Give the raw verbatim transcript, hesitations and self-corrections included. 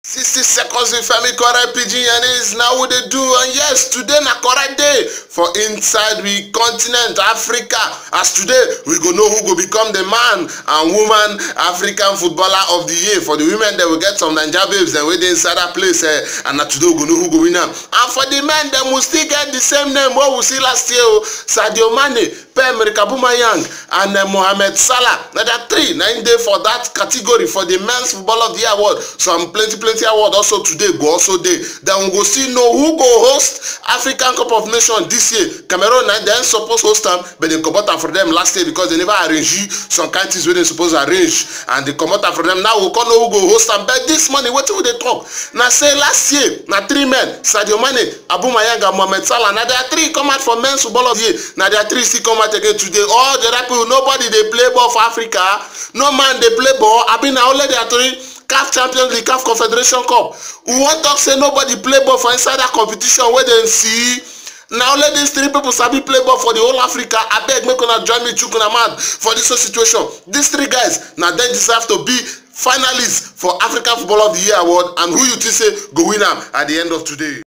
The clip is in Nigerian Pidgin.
Sixty seconds with Femi, correct pidgin yarnings. Now we dey do, and yes, today na correct day for inside we continent Africa. As today we go know who go become the man and woman African footballer of the year. For the women, they will get some Naija babes, then wey dey inside that place, eh, and na today we go know who go win am. And for the men, dem will still get the same name wey we see last year o: Sadio Mane, Pierre-Emerick Aubameyang, and uh, Mohamed Salah. Na that three na im dey for that category for the Men's Football of the Year award. Some plenty plenty award also today go also dey. Then we go still know who go host African Cup of Nations this year. Cameroon na dem suppose host am, but dem comot am for dem last year because dem never arrange some kind things wey dem suppose arrange, and dem comot am for dem. Now we come know who go host am. But this morning, wetin we dey talk na say last year na three men: Sadio Mane, Aubameyang and Mohamed Salah. Na their three come out for Men's Football of the Year. Na their three still come out again today. All the other people, nobody dey play ball for Africa. No man dey play ball. Abi na only their three: CAF Champions League, CAF Confederation Cup. We wan talk say nobody play ball for inside that competition wey dem see. Na only these three people sabi play ball for the whole Africa. Abeg, make una join me chook una mouth for this whole situation. These three guys, na dem deserve to be finalists for African Football of the Year award. And who you think say go win am at the end of today?